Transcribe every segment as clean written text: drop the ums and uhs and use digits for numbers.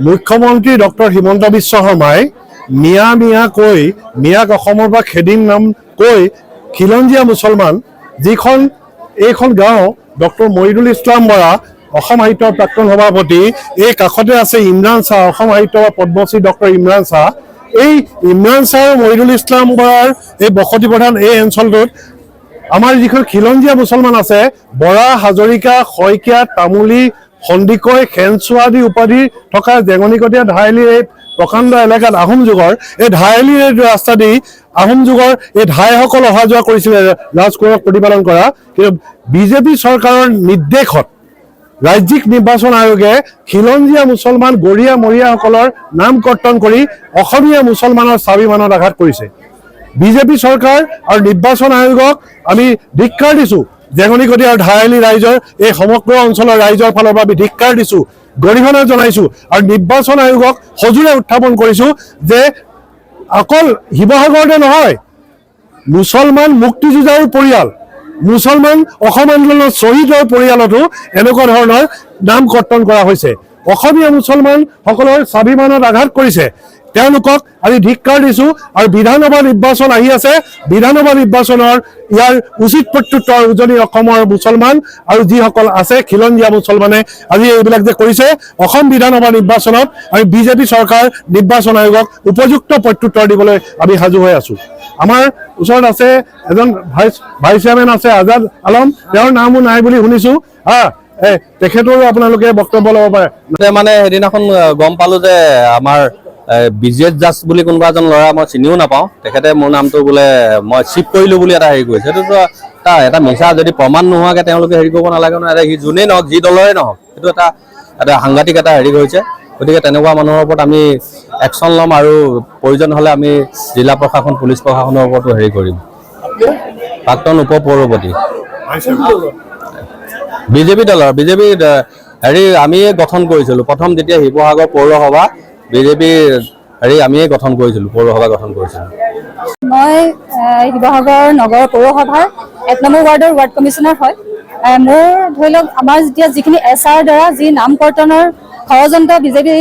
মুখ্যমন্ত্ৰী ডক্টৰ হিমন্ত বিশ্ব শৰ্মাই মিয়া মিয়া কৈ, মিয়াক অসমৰ পৰা খেদিম নাম কৈ খিলঞ্জীয়া মুছলমান, যিখন এইখন গাঁও, ডক্টৰ মৰিদুল ইছলাম বৰা, অসম সাহিত্যৰ প্ৰাক্তন সভাপতি, এই কাষতে আছে ইমৰান শ্বাহ, অসম সাহিত্যৰ পদ্মশ্ৰী ডক্টৰ ইমৰান শ্বাহ। এই ইমৰান শ্বাহ আৰু মৰিদুল ইছলাম বৰাৰ এই বসতি প্ৰধান এই অঞ্চলটোত আমাৰ যিখন খিলঞ্জীয়া মুছলমান আছে, বৰা, হাজৰিকা, শইকীয়া, তামুলী, সন্দিকৈ, খেনচোৱা আদি উপাধি থকা জেঙনিকটীয়া ধাইআলিৰ এই প্ৰকাণ্ড এলেকাত আহোম যুগৰ এই ধাইআলিৰ এই ৰাস্তা দি আহোম যুগৰ এই ধাইসকল অহা যোৱা কৰিছিলে, ৰাজকোঁৱৰক প্ৰতিপালন কৰা। কিন্তু বিজেপি চৰকাৰৰ নিৰ্দেশত ৰাজ্যিক নিৰ্বাচন আয়োগে খিলঞ্জীয়া মুছলমান গৰীয়া মৰীয়াসকলৰ নাম কৰ্তন কৰি অসমীয়া মুছলমানৰ স্বাভিমানত আঘাত কৰিছে। বিজেপি চৰকাৰ আৰু নিৰ্বাচন আয়োগক আমি ধিক্কাৰ দিছোঁ। জেঙনিকটীয়া আৰু ধাইআলি ৰাইজৰ, এই সমগ্ৰ অঞ্চলৰ ৰাইজৰ ফালৰ পৰা আমি ধিক্কাৰ দিছোঁ, গৰিহণা জনাইছোঁ আৰু নিৰ্বাচন আয়োগক সজোৰে উত্থাপন কৰিছোঁ যে অকল শিৱসাগৰতে নহয়, মুছলমান মুক্তিযোদ্ধাৰ পৰিয়াল, মুছলমান অসম আন্দোলনৰ শ্বহীদৰ পৰিয়ালতো এনেকুৱা ধৰণৰ নাম কৰ্তন কৰা হৈছে। অসমীয়া মুছলমানসকলৰ স্বাভিমানত আঘাত কৰিছে। তেওঁলোকক আমি ধিক্কাৰ দিছোঁ আৰু বিধানসভা নিৰ্বাচন আহি আছে। বিধানসভা নিৰ্বাচনৰ ইয়াৰ উচিত প্ৰত্যুত্তৰ উজনি অসমৰ মুছলমান আৰু যিসকল আছে খিলঞ্জীয়া মুছলমানে আজি এইবিলাক যে কৰিছে, অসম বিধানসভা নিৰ্বাচনত আমি বিজেপি চৰকাৰ, নিৰ্বাচন আয়োগক উপযুক্ত প্ৰত্যুত্তৰ দিবলৈ আমি সাজু হৈ আছোঁ। আমাৰ ওচৰত আছে এজন ভাইচ ভাইচ চেয়াৰমেন আছে আজাদ আলম, তেওঁৰ নামো নাই বুলি শুনিছোঁ। হা, তেখেতৰো আপোনালোকে বক্তব্য ল'ব পাৰে। মানে সেইদিনাখন গম পালো যে আমাৰ বিজেত জাজ বুলি কোনোবা এজন ল'ৰা, মই চিনিও নাপাওঁ, তেখেতে মোৰ নামটো বোলে মই চিফ্ট কৰিলো বুলি এটা হেৰি কৰিছে। সেইটোতো এটা মিছা। যদি প্ৰমাণ নোহোৱাকে তেওঁলোকে হেৰি কৰিব নালাগে নহয়। এটা সি যোনেই নহওক, যি দলৰে নহওক, সেইটো এটা এটা সাংঘাতিক এটা হেৰি হৈছে। গতিকে তেনেকুৱা মানুহৰ ওপৰত আমি একশ্যন ল'ম আৰু প্ৰয়োজন হ'লে আমি জিলা প্ৰশাসন, পুলিচ প্ৰশাসনৰ ওপৰতো হেৰি কৰিম। প্ৰাক্তন উপ পৌৰপতি, বিজেপি দলৰ। বিজেপি হেৰি আমিয়ে গঠন কৰিছিলোঁ প্ৰথম। যেতিয়া শিৱসাগৰ পৌৰসভা বিজেপি হেৰি আমিয়ে গঠন কৰিছিলোঁ, পৌৰসভা গঠন কৰিছিলোঁ। মই শিৱসাগৰ নগৰ পৌৰসভাৰ 1 নম্বৰ ৱাৰ্ডৰ ৱাৰ্ড কমিছনাৰ হয়। মোৰ ধৰি লওক, আমাৰ যেতিয়া যিখিনি এছ আৰ দ্বাৰা যি নাম কৰ্তনৰ ষড়যন্ত্ৰ বিজেপি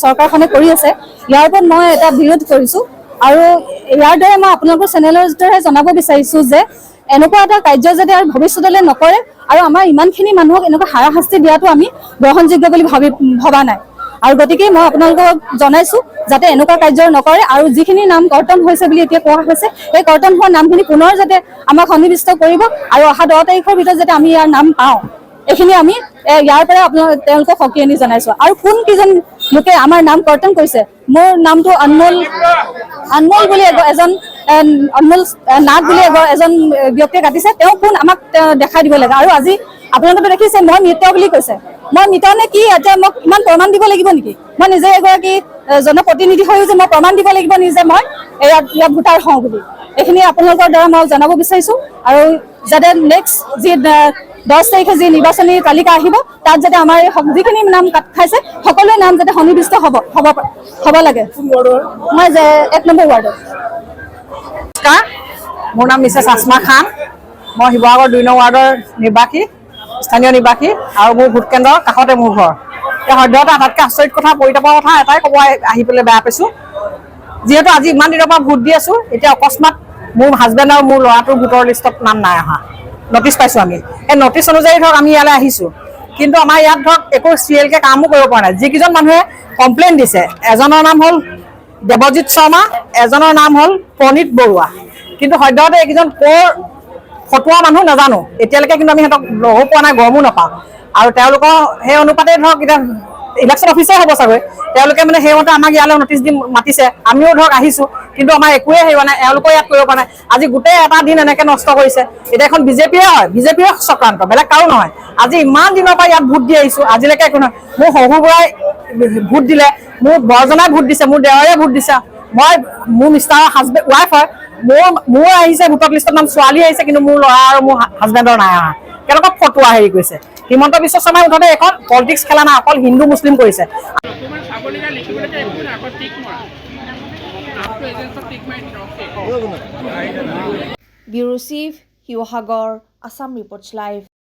চৰকাৰখনে কৰি আছে, ইয়াৰ ওপৰত মই এটা বিৰোধ কৰিছোঁ। আৰু ইয়াৰ দ্বাৰা মই আপোনালোকৰ চেনেলৰ দ্বাৰা জনাব বিচাৰিছোঁ যে এনেকুৱা এটা কাৰ্য যাতে আৰু ভৱিষ্যতলৈ নকৰে আৰু আমাৰ ইমানখিনি মানুহক এনেকুৱা হাৰাশাস্তি দিয়াটো আমি গ্ৰহণযোগ্য বুলি ভবা নাই। আৰু গতিকে মই আপোনালোকক জনাইছো যাতে এনেকুৱা কাৰ্য নকৰে আৰু যিখিনি নাম কৰ্তন হৈছে বুলি এতিয়া কোৱা হৈছে, সেই কৰ্তন হোৱা নামখিনি পুনৰ যাতে আমাক সন্নিৱিষ্ট কৰিব আৰু অহা 10 তাৰিখৰ ভিতৰত যাতে আমি ইয়াৰ নাম পাওঁ, এইখিনি আমি ইয়াৰ পৰা আপোনালোক তেওঁলোকক সকীয়নি জনাইছো। আৰু কোন কেইজন লোকে আমাৰ নাম কৰ্তন কৰিছে, মোৰ নামটো অনমোল অনমোল বুলি এজন অনমোল নাথ বুলি এজন ব্যক্তিয়ে কাটিছে। তেওঁ কোন, আমাক তেওঁ দেখাই দিব লাগে। আৰু আজি আপোনালোকে দেখিছে, মই মৃত বুলি কৈছে। মই মৃত নে কি, এতিয়া মোক ইমান প্ৰমাণ দিব লাগিব নেকি? মই নিজে এগৰাকী জনপ্ৰতিনিধি হৈও যে মই প্ৰমাণ দিব লাগিব নিজে মই ইয়াত ভোটাৰ হওঁ বুলি, এইখিনি আপোনালোকৰ দ্বাৰা মই জনাব বিচাৰিছো। আৰু যাতে নেক্সট যি 10 তাৰিখে যি নিৰ্বাচনী তালিকা আহিব, তাত যাতে আমাৰ এই যিখিনি নাম কাট খাইছে, সকলোৰে নাম যাতে সন্নিৱিষ্ট হ'ব হ'ব হ'ব লাগে। মই যে 1 নম্বৰ ৱাৰ্ডৰ। নমস্কাৰ, মোৰ নাম মিছেছ আছমা খান। মই শিৱসাগৰ 2 নং ৱাৰ্ডৰ নিবাসী, স্থানীয় নিবাসী আৰু মোৰ ভোট কেন্দ্ৰৰ কাষতে মোৰ ঘৰ। এই সদ্যহতে আটাইতকৈ আচৰিত কথা, পৰিতাপৰ কথা এটাই ক'ব আহি পেলাই বেয়া পাইছোঁ। যিহেতু আজি ইমান দিনৰ পৰা ভোট দি আছোঁ, এতিয়া অকস্মাত মোৰ হাজবেণ্ড আৰু মোৰ ল'ৰাটোৰ ভোটৰ লিষ্টত নাম নাই অহা নটিচ পাইছোঁ আমি। সেই নটিচ অনুযায়ী ধৰক আমি ইয়ালৈ আহিছোঁ, কিন্তু আমাৰ ইয়াত ধৰক একো চিৰিয়েলকে কামো কৰিব পৰা নাই। যিকেইজন মানুহে কমপ্লেইন দিছে, এজনৰ নাম হ'ল দেৱজিৎ শৰ্মা, এজনৰ নাম হ'ল প্ৰণীত বৰুৱা। কিন্তু সদ্যহতে এইকেইজন ক'ৰ ফটোৱা মানুহ নাজানো এতিয়ালৈকে, কিন্তু আমি সিহঁতক লগো পোৱা নাই, গমো নাপাওঁ। আৰু তেওঁলোকৰ সেই অনুপাতে ধৰক এতিয়া ইলেকশ্যন অফিচাৰ হ'ব চাগৈ তেওঁলোকে, মানে সেইমতে আমাক ইয়ালৈ নটিচ দি মাতিছে। আমিও ধৰক আহিছো, কিন্তু আমাৰ একোৱে হেৰি হোৱা নাই, এওঁলোকেও ইয়াত কৰিব পৰা নাই। আজি গোটেই এটা দিন এনেকে নষ্ট কৰিছে। এতিয়া এখন বিজেপিয়ে হয়, বিজেপিৰে চক্ৰান্ত, বেলেগ কাৰো নহয়। আজি ইমান দিনৰ পৰা ইয়াত ভোট দি আহিছো, আজিলৈকে একো নহয়। মোৰ শহুৰ বুঢ়াই ভোট দিলে, মোৰ বৰজনাই ভোট দিছে, মোৰ দেওৰে ভোট দিছে। মই মোৰ মিষ্টাৰৰ হাজবেণ্ড ৱাইফ হয়, মোৰ আহিছে ভোটৰ লিষ্টত নাম, ছোৱালী আহিছে, কিন্তু মোৰ ল'ৰা আৰু মোৰ হাজবেণ্ডৰ নাই অহা। কেনেকুৱা ফটোৱা হেৰি কৰিছে হিমন্ত বিশ্ব শৰ্মাই! মুঠতে এখন পলিটিক্স খেলা নাই, অকল হিন্দু মুছলিম কৰিছে। ডকুমেণ্ট চাবলগীয়া লিখিবলগীয়া একো নাই, অকল টিক মৰা, নামটো এজেঞ্চত টিক মাৰি দিছে, okay. Bureau Chief, Sivasagar, Assam Reports Live.